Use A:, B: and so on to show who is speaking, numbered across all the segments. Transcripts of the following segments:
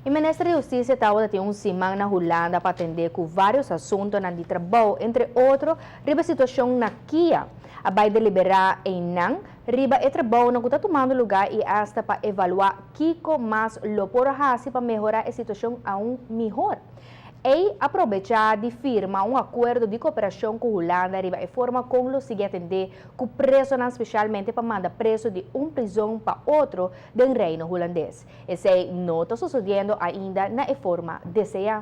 A: E Minister di Hustisia tabata tin un siman na Hulanda pa atendé ku vários asuntonan di trabou, entre otro riba e situashon na Kia. A bai deliberá einan riba e trabounan ku ta tumando lugá i asta pa evaluá kiko mas lo por hasi pa mehorá e situashon aun mihor. Ei a probechá di firma un akuerdo di koperashon ku Hulanda riba e forma kon lo sigui atendé ku presonan speshalmente pa manda preso di un prizon pa otro den Reino Hulandes. Esei no ta sosodiendo ainda na e forma deseá.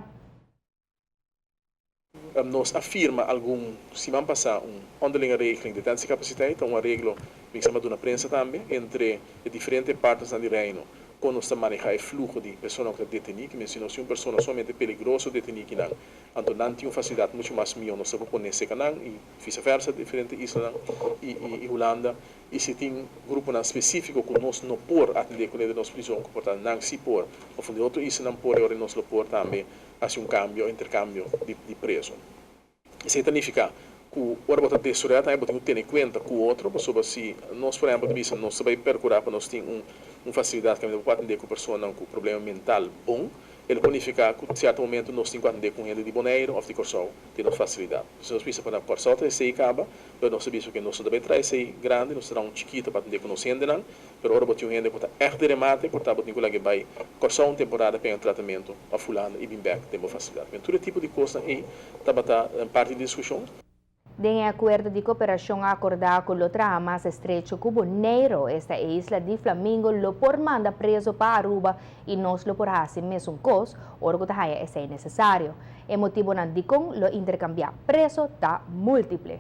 B: Nos a firma algun siman pasá un Onderlinge Regeling Detentiecapaciteit, ta un areglo mi sa duna prensa tambe, entre e diferente partnersnan di Reino kon nos ta manehá e fluho di personanan ku ta detení, ke men si nos tin un persona sumamente peligroso detení kinan, anto nan tin un fasilidat muchu mas mihó nos ta por pone serka nan i vise versa diferente islanan i Hulanda. I si tin gruponan spesífiko ku nos no por atendé kuné den nos prizon, ku por ta nan sí por, òf un di otro islanan por, e ora nos lo por tambe hasi un kambio o interkambio di preso. Esei ta nifiká ku ora bo ta desaroyá tambe bo tin ku tene kuenta ku otro, pasobra si nos por ehèmpel ta bisa nos ta bai perkurá pa nos tin un fasilidat kaminda bo por atendé ku personanan ku problema mental bon, e lo por nifiká ku sierto momento nos tin ku atendé ku un hende di Boneiru òf di Kòrsou den nos fasilidat. Si nos bisa pa na Kòrsou ta esei kaba, Pero nos ta bisa ku nos no ta bai traha esei grandi, nos ta traha un chikito pa atendé ku nos hendenan. Pero ora bo tin un hende ku ta ègt den remate, por ta bo tin ku laga e bai Kòrsou un temporada pa e tratamentu òf Hulanda i bin bèk den bo fasilidat. Men tur e tipo di kosnan ei tabata parti di diskushon.
A: Den e akuerdo di koperashon a akordá ku lo traha mas estrecho ku Boneiru, esta e isla di Flamingo lo por manda preso pa Aruba i nos lo por hasi mesun kos ora ku ta haña esei nesesario. E motibonan dikon lo interkambiá preso ta múltiple.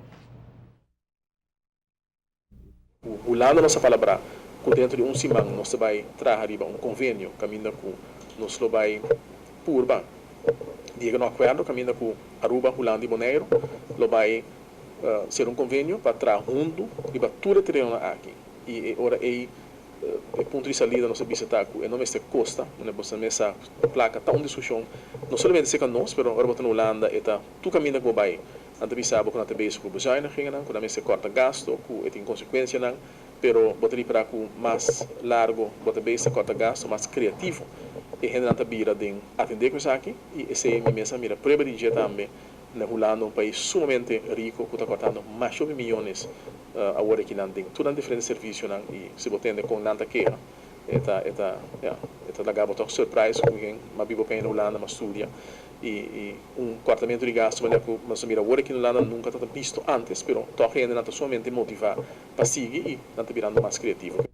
B: Ku Hulanda nos a palabrá ku dentro di un siman nos ta bai traha riba un konvenio kaminda ku nos lo bai purba di yega na un akuerdo kaminda ku Aruba, Hulanda i Boneiru lo bai sera un konvenio pa traha huntu riba tur e terenonan aki i e ora ei E punto di salida nos a bisa ta ku e no mester kosta, manera bo sa mes sa plaka ta un diskushon no solamente serka nos pero ora bo ta na Hulanda e ta tur kaminda ku bo bai nan ta bisa bo ku nan ta bezig ku bezuinigingennan ku nan mester kòrta gasto ku e tin konsekuensianan pero bo ta ripará ku mas largo bo ta bezig ta kòrta gasto mas kreativo e hendenan ta bira den atendé ku esaki i esei mi mes a mira prueba di dje tambe Na Hulanda, un pais sumamente rico cu ta cortando masho di miyones awor aki nan den tur nan diferente servicionan y si bo tende con nan ta keha e ta e ta ya e ta laga bo toch surprise cu gen mas biba p'e na Hulanda mas studia y y un cortamento di gasto manera cu nos a mira awor aki na Hulanda nunca ta ta bisto antes pero toch hendenan ta sumamente motiva pa sigui y nan ta birando mas creativo.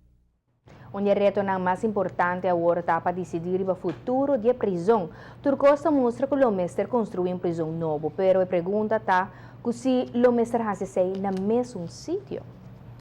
A: Un di e retonan mas importante awor ta pa disidí riba futuro di e prizon. Tur kos ta mustra ku lo mester konstruí un prizon nobo, pero e pregunta ta ku si lo mester hasi esei na mesun sitio.